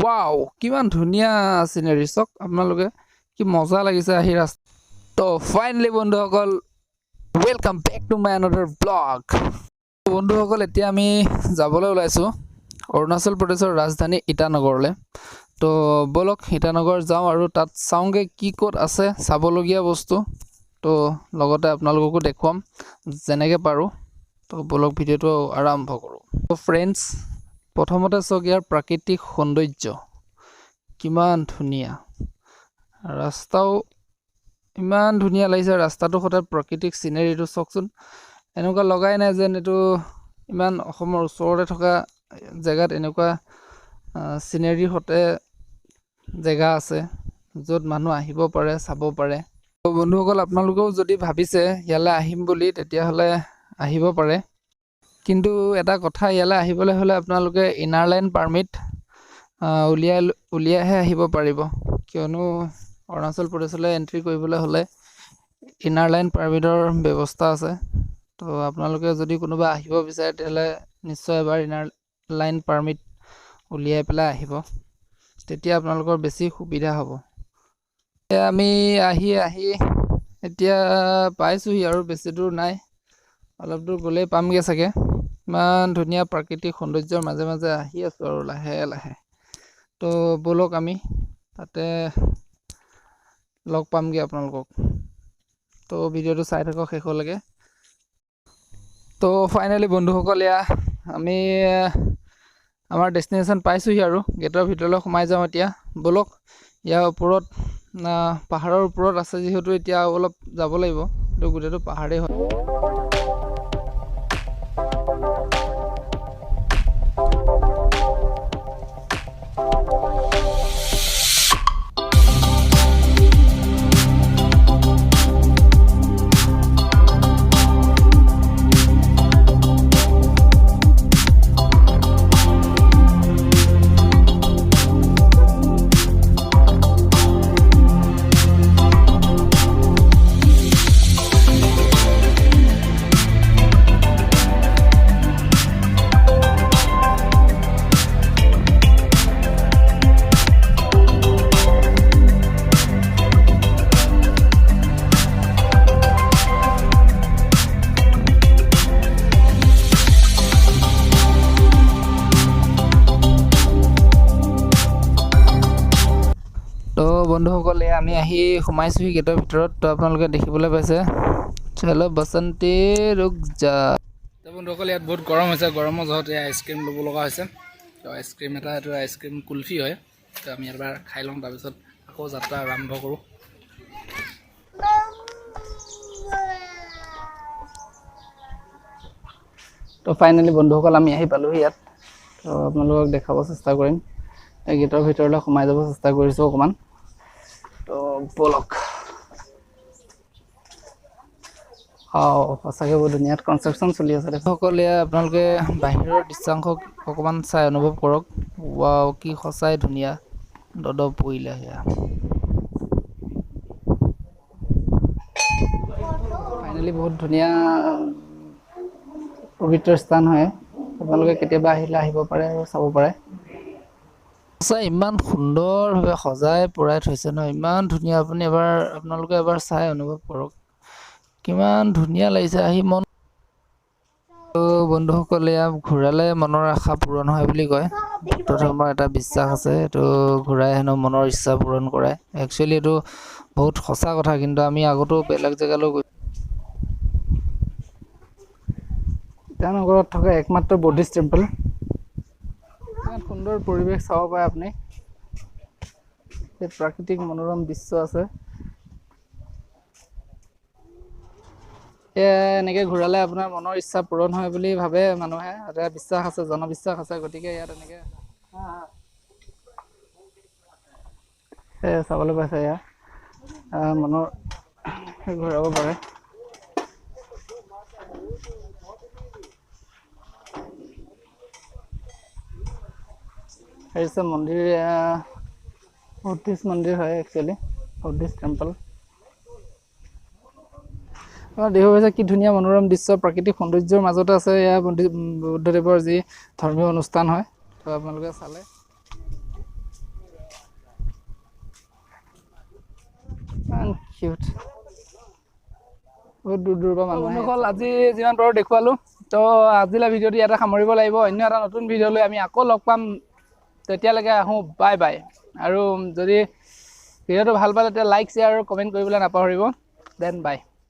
Wow, কিমান ধুনীয়া scenery চাওক আপোনালোকে, কি মজা লাগিছে আহি ৰাস্তা। তো ফাইনেলি বন্ধুসকল, welcome back to my another blog. বন্ধুসকল, এতিয়া আমি যাবলৈ ওলাইছোঁ অৰুণাচল প্ৰদেশৰ ৰাজধানী ইটানগৰলৈ। তো ব'লক ইটানগৰ যাওঁ আৰু তাত চাওঁগৈ কি ক'ত আছে চাবলগীয়া বস্তু। তো লগতে আপোনালোককো দেখুৱাম যেনেকৈ পাৰোঁ। তো ব'লক ভিডিঅ'টো আৰম্ভ কৰোঁ। তো ফ্ৰেণ্ডছ, প্ৰথমতে চাওক ইয়াৰ প্ৰাকৃতিক সৌন্দৰ্য কিমান ধুনীয়া। ৰাস্তাও ইমান ধুনীয়া লাগিছে, ৰাস্তাটো সদায় প্ৰাকৃতিক চিনেৰীটো চাওকচোন, এনেকুৱা লগাই নাই যেন এইটো ইমান অসমৰ ওচৰতে থকা জেগাত এনেকুৱা চিনেৰীৰ সৈতে জেগা আছে য'ত মানুহ আহিব পাৰে, চাব পাৰে। বন্ধুসকল, আপোনালোকেও যদি ভাবিছে ইয়ালৈ আহিম বুলি, তেতিয়াহ'লে আহিব পাৰে। কিন্তু এটা কথা, ইয়ালৈ আহিবলৈ হ'লে আপোনালোকে ইনাৰ লাইন পাৰ্মিট উলিয়াইহে আহিব পাৰিব। কিয়নো অৰুণাচল প্ৰদেশলৈ এণ্ট্ৰি কৰিবলৈ হ'লে ইনাৰ লাইন পাৰ্মিটৰ ব্যৱস্থা আছে। তো আপোনালোকে যদি কোনোবা আহিব বিচাৰে, তেতিয়াহ'লে নিশ্চয় এবাৰ ইনাৰ লাইন পাৰ্মিট উলিয়াই পেলাই আহিব, তেতিয়া আপোনালোকৰ বেছি সুবিধা হ'ব। আমি আহি আহি এতিয়া পাইছোঁহি আৰু বেছি দূৰ নাই, অলপ দূৰ গ'লেই পামগৈ চাগে। ইমান ধুনীয়া প্ৰাকৃতিক সৌন্দৰ্যৰ মাজে মাজে আহি আছোঁ আৰু লাহে লাহে। তো ব'লক আমি তাতে লগ পামগৈ আপোনালোকক। তো ভিডিঅ'টো চাই থাকক শেষলৈকে। তো ফাইনেলি বন্ধুসকল, এয়া আমি আমাৰ ডেষ্টিনেশ্যন পাইছোঁহি আৰু গেটৰ ভিতৰলৈ সোমাই যাওঁ এতিয়া। ব'লক, ইয়াৰ ওপৰত পাহাৰৰ ওপৰত আছে যিহেতু এতিয়া অলপ যাব লাগিব, এইটো গোটেইটো পাহাৰেই হয়। তো বন্ধুসকল, এয়া আমি আহি সোমাইছোঁহি গেটৰ ভিতৰত। তো আপোনালোকে দেখিবলৈ পাইছে, চলো বসন্তী ৰুক যা। তো বন্ধুসকল, ইয়াত বহুত গৰম হৈছে, গৰমৰ জহত এয়া আইচক্ৰীম ল'ব লগা হৈছে। তো আইচক্ৰীম এটা, এইটো আইচক্ৰীম কুলফি হয়। তো আমি এবাৰ খাই লওঁ, তাৰপিছত আকৌ যাত্ৰা আৰম্ভ কৰোঁ। তো ফাইনেলি বন্ধুসকল, আমি আহি পালোহি ইয়াত। তো আপোনালোকক দেখাব চেষ্টা কৰিম, এই গেটৰ ভিতৰলৈ সোমাই যাব চেষ্টা কৰিছোঁ অকণমান। তো ব'লক। অঁ, সঁচাকৈ বহুত ধুনীয়া কনষ্ট্ৰাকশ্যন চলি আছে। সকলে আপোনালোকে বাহিৰৰ দৃশ্যাংশ অকণমান চাই অনুভৱ কৰক। ৱাও, কি সঁচাই ধুনীয়া দদ পৰিলে সেয়া। ফাইনেলি বহুত ধুনীয়া পবিত্ৰ স্থান হয়, আপোনালোকে কেতিয়াবা আহিলে আহিব পাৰে আৰু চাব পাৰে। সঁচাই ইমান সুন্দৰভাৱে সজাই পৰাই থৈছে ন, ইমান ধুনীয়া। আপুনি এবাৰ, আপোনালোকে এবাৰ চাই অনুভৱ কৰক কিমান ধুনীয়া লাগিছে আহি মন। বন্ধুসকলে, এয়া ঘূৰালে মনৰ আশা পূৰণ হয় বুলি কয়, বৌদ্ধ ধৰ্মৰ এটা বিশ্বাস আছে, এইটো ঘূৰাই হেনো মনৰ ইচ্ছা পূৰণ কৰে। একচুৱেলি এইটো বহুত সঁচা কথা, কিন্তু আমি আগতেও বেলেগ জেগালৈ গৈ ইটানগৰত থকা একমাত্ৰ বৌদ্ধিষ্ট টেম্পল। ইমান সুন্দৰ পৰিৱেশ চাব পাৰে আপুনি, এই প্ৰাকৃতিক মনোৰম দৃশ্য আছে। এনেকৈ ঘূৰালে আপোনাৰ মনৰ ইচ্ছা পূৰণ হয় বুলি ভাবে মানুহে, এটা বিশ্বাস আছে, জনবিশ্বাস আছে। গতিকে ইয়াত এনেকৈ চাবলৈ পাইছে, ইয়াৰ মনৰ ঘূৰাব পাৰে। হৈছে মন্দিৰ, বৌদ্ধিষ্ট মন্দিৰ হয় একচুৱেলি, বৌদ্ধিষ্ট টেম্পল। দেখিব পাইছে কি ধুনীয়া মনোৰম দৃশ্য, প্ৰাকৃতিক সৌন্দৰ্যৰ মাজতে আছে এয়া বুদ্ধদেৱৰ যি ধৰ্মীয় অনুষ্ঠান হয়। তো আপোনালোকে চালে। ইমান কিউট। বহুত দূৰ দূৰৰ পৰা মানুহ। বন্ধুসকল, আজি যিমান পাৰোঁ দেখুৱালোঁ। তো আজিলৈ ভিডিঅ'টো ইয়াতে সামৰিব লাগিব। অন্য এটা নতুন ভিডিঅ' লৈ আমি আকৌ লগ পাম। তেতিয়ালৈকে আহোঁ, বাই বাই। আৰু যদি ভিডিঅ'টো ভাল পালে তেতিয়া লাইক, শ্বেয়াৰ আৰু কমেণ্ট কৰিবলৈ নাপাহৰিব। Then বাই।